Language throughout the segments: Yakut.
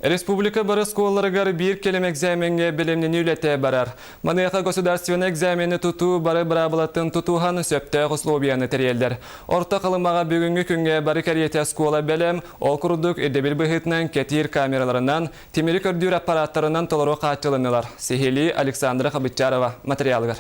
Республика бары оскуолаларыгар биир кэлим экзамеҥҥа бэлэмнэнии үлэтэ барар. Маныаха государственнай экзамены тутуу бары быраабылатын тутуһан сөптөөх условияны тэрийэллэр. Орто Халымаҕа бүгүҥҥү күҥҥэ бары кэриэтэ оскуола бэлэм, ол курдук ирдэбил быһыытынан кэтиир камераларынан, тимири көрдүүр аппараттарынан толору хааччылыннылар. Сиһилии Александра Хабытчарова материалыгар.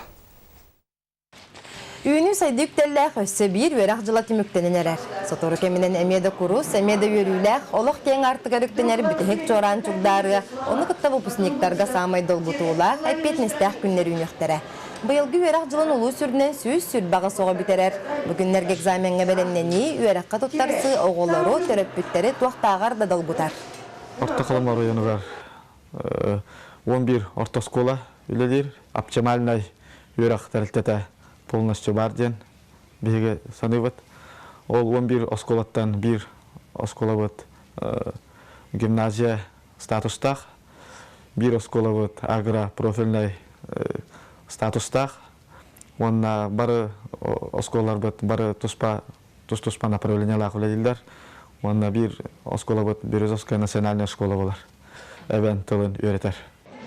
Үүнүү-сайдыы үктэллээх өссө биир үөрэх дьыла түмүктэнэн эрэр. Сотору кэминэн эмиэ да курус, эмиэ да үөрүүлээх, олох киэҥ аартыгар үктэнэр бүтэһик чуораан чугдаарыа, ону кытта выпускниктарга саамай долгутуулаах, эппиэтинэстээх күннэр үүнүөхтэрэ. Быйылгы үөрэх дьылын улуус үрдүнэн 128 оҕо бүтэрэр. Бу күннэргэ экзамеҥҥа бэлэмнэнии, үөрэххэ туттарсыы оҕолору, төрөппүттэри туохтааҕар да долгутар. Орто Халыма оройуонугар 11 орто оскуола үлэлиир. Оптимальнай үөрэх тэрилтэтэ полностью баар диэн биһиги саныыбыт. Ол 11 оскуолаттан биир оскуолабыт гимназия статустаах, биир оскуолабыт агропрофильнай статустаах уонна бары оскуолаларбыт бары туспа тус-туспа направлениелаах үлэлииллэр уонна биир оскуолабыт Березовская национальная школа буолар эбэн тылын үөрэтэр.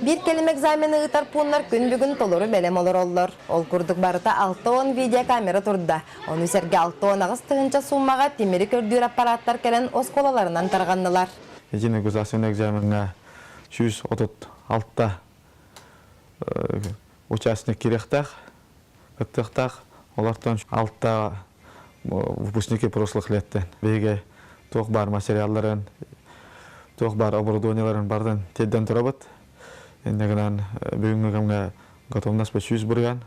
Биир кэлим экзамены ыытар пууннар күн бүгүн толору бэлэм олороллор. Ол курдук барыта 60 видеокамера турда. Ону сэргэ 68 тыһыынча сууммаҕа тимири көрдүүр аппараттар кэлэн оскуолаларынан тарҕаннылар. Единый государственный экзамеҥҥа 136 участник кириэхтээх, кыттыахтаах. Олортон алта выпускники прошлых леттен. Биһиги туох баар материалларын, туох баар оборудованиеларын бардын тиэрдэн турабыт. Инньэ гынан бүгүҥҥү кэмҥэ готовность 100%.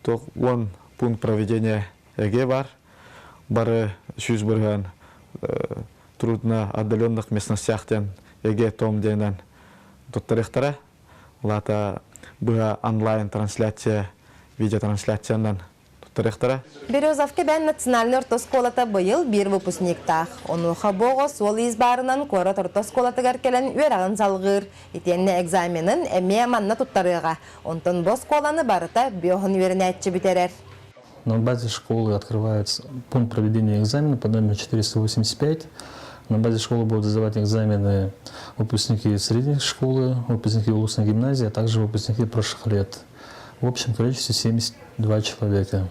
Туох 10 пункт проведения ЭГЭ бар. Бары 100% трудно отдаленных местностях диэн ЭГЭ том диэнэн туттарыахтара. Улаата быһа онлайн трансляция, видеотрансляциянан туттарыахтара. Березовка бээн национальнай орто оскуолата быйыл биир выпускниктаах. Онуоха бу оҕо суол-иис баарынан куорат орто оскуолатыгар кэлэн үөрэҕин салҕыыр. Итиэннэ экзаменын эмиэ манна туттарыаҕа. Онтон бу оскуоланы барыта биоһун үөрэнээччи бүтэрэр. На базе школы открывается пункт проведения экзамена по номеру 485. На базе школы будут сдавать экзамены выпускники средней школы, выпускники улусной гимназии, а также выпускники прошлых лет. В общем количестве 72 человека.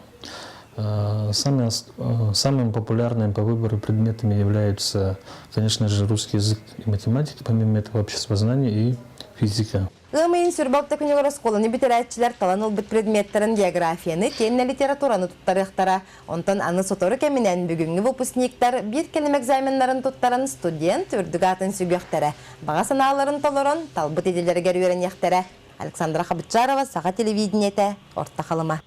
Самыми, самыми популярными по выбору предметами являются, конечно же, русский язык и математика, помимо этого обществознание и физика. Ыам ыйын сүрбалта күнүгэр оскуоланы бүтэрээччилэр талан ылбыт предметтэрин географияны, тиэннэ литератураны туттарыахтара. Онтон аны сотору кэминэн бүгүҥҥү выпускниктар биир кэлим экзаменнарын туттаран студент үрдүк аатын сүгүөхтэрэ, баҕа санааларын толорон талбыт идэлэригэр үөрэниэхтэрэ. Александра Хабытчарова, Саха телевидениетэ, Орто Халыма.